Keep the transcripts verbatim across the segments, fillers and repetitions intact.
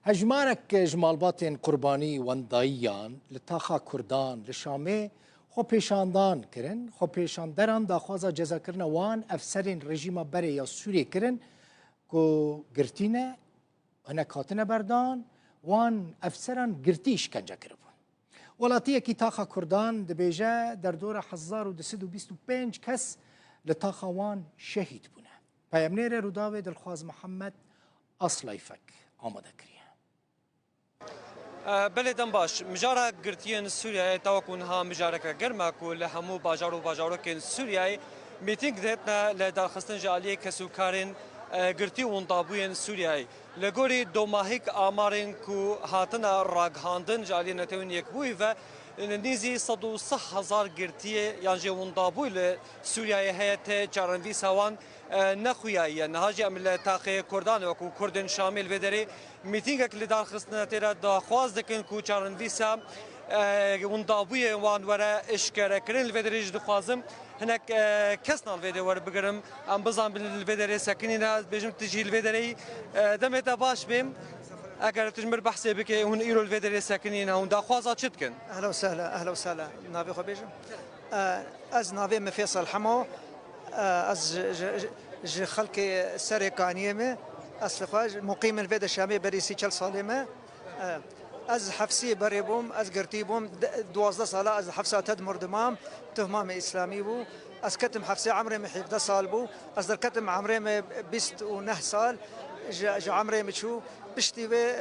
Hejmarek ji malbatên qurbanî wendayiyan li taxa Kurdan li Şamê xwepêşandan kirin. Xwepêşanderan daxwaza cezakirina wan efserên rejîma berê ya Sûriyê kirin ku girtî ne, hinek hatine berdan, wan efseran girtî îşkence kiribûn. Welatiyekî taxa Kurdan dibêje derdora hezar û du sed û bîst û pênc kes li taxa wan şehîd bûne. Peyamnêrê Rûdawê Dilxwaz Mihemed Aslayfek amade kiriye. Belê, dem baş. Mijara girtiyên Sûriyeyê ta wekû niha mijareke germ e ku li hemû bajar û bajarokên Sûriyeyê mîtîng dihêtine li darxistin ji aliyê kesûkarên, e, girtî û windabûyên Sûriyeyê. Li gorî domahîk amarên ku hatine ragihandin ji aliyê Netewên Yekbûyî ve, nîzî sed û sî hezar girtiyê yan jî windabûyî li Sûriyeyê heye, tê çarenivîsa wan, e, nexuyayiye. Niha jî em li taxê Kurdan wekû Kurdên Şamê li vê derê mîtîngek li dar xistine, tê de daxwaz dikin ku çarenivîsa, e, windabûyê wan were eşkerekirin. Li vê derê jî dixwazim hinek, e, kes nan vê de werbigirim. Em bizanbin li vê derê sekinîne. Ez bêjim tu jî li vê derê yî. E, demê te baş bê. Eger tu ji mir behsê bike, hûn îro li vê derê sekinîne, hûn daxwaza çi dikin? Ehla û sehla, ehla û sehla. Navê xwe bêjim. E, ez navê min Fêsal Hemo. E, ez ji, ji, ji, ji xelkê Serê Kaniyê me. Eslê xwe ji muqîmin vê de Şamê berî sî çel salê me. E, ez hefsî berê bûm, ez girtî bûm. De-, duwazdeh sala ez hefsa Tedmur dimam. Tuhma me îslamî bû. Ez ketim hefsê, emrê min hevdeh sal bû. Ez derketim, emrê min bîst û neh sal ji, ji emrê min çû. Piştî vê,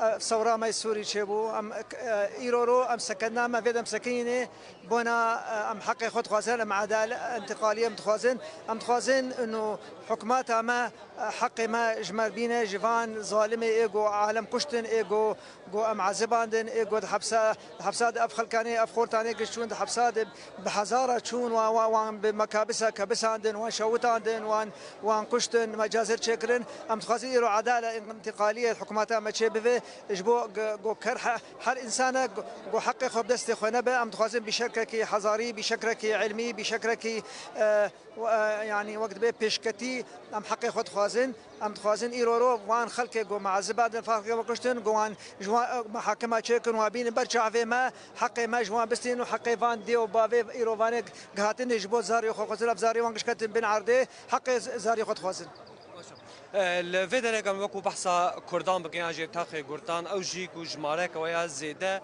e, sewra me Sûrî çêbû. Em, e, îro ro em sekenda me vê dem sekinînê. Bona, e, em heqê xwe dixwazin, em edale-, întiqalî em dixwazin. Em dixwazin ino hikûmeta me, e, heqê me ji me bîne, ji van zalimê ê ku alem kuştin, ê ku, ku em ezibandin, ê ku di hepsa, di hepsa de ev xelkanê, ev xortanê giş çûn, di hepsa de bi hezara çûn, wan, wan, wan bi mekabisa kebisandin, wan şewitandin, wan, wan kuştin, mecazir çêkirin. Em dixwazin îro edale întiqaliyê hikûmeta me çê bive, ji bo ku, ku ker he-, her însana ku, ku heqê xwe bi destê xwe nebe, em dixwazin bi şekrekî hezarî, bi şekrekî ilmî, bi şekrekî, e, we-, e, yanî wek dibe pêşketî em heqê xwe dixwazin. Em dixwazin îro ro van xelkê ku meeziba din, xelkê we kuştin, ku wan ji wan, e, mehakima çêkin, wan bînin ber çavê me, heqê me ji wan bistînin û heqê van dê û bavê îro vanê gihatinê ji bo zarê xwe xwestin, ev zarê wan giş ketin bin erdê, heqê z-, zarê xwe dixwazin. E, li vê derê em wekû behsa Kurdan bikin yan jî taxê Kurdan, ew jî ku jimareke we ya zêde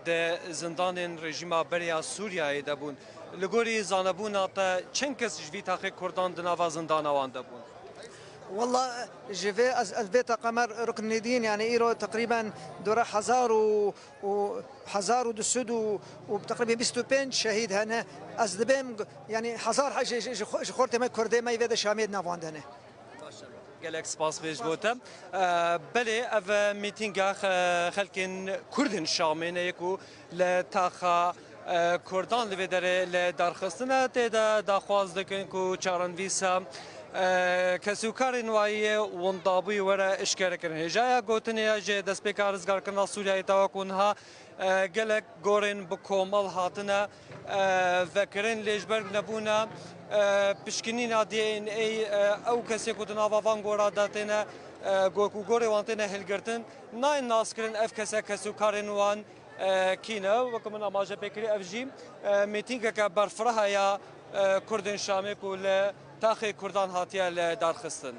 di zindanên rejîma berê ya Sûriyeyê de bûn. Li gorî zanebûna te çend kes ji vî taxê Kurdan di nava zindana wan de bûn? Walla ji vê ez, ez vê teqe me rukn nedîn, yanî îro teqrîben dora hezar û, û hezar û du sed û, û teqrîben bîst û pênc şehîd hene. Ez dibêm, yanî hezar he-, ji, ji, ji xo-, ji xortê me Kurdê me yê vê de Şamê di nav wan de ne. Gelek spas bê ji bo te. E, belê, ev mîtînga xe-, xelkên Kurdên Şamê ne yê ku li taxa, e, Kurdan li vê derê li darxistine, tê de daxwaz dikin ku çarenivîsa, e, kesûkarên wayî yê windabûyî were eşkere kirin. Hêjaya gotinê ya ji destpêka rizgarkirina Sûriyeyê ta wekû niha, e, gelek gorên bi komal hatine, e, vekirin, lê ji ber nebûna, e, pişkinîna D N A, e, ew kesê ku di nava van gora de têne, e, go-, ku gorê wan têne hilgirtin, nayên naskirin ev kese kesûkarên wan, e, kî ne. Weke min amaje pê kirî, ev jî, e, mîtîngeke berfireh e ya, e, Kurdên Şamê ku li taxê Kurdan hatiye li darxistin.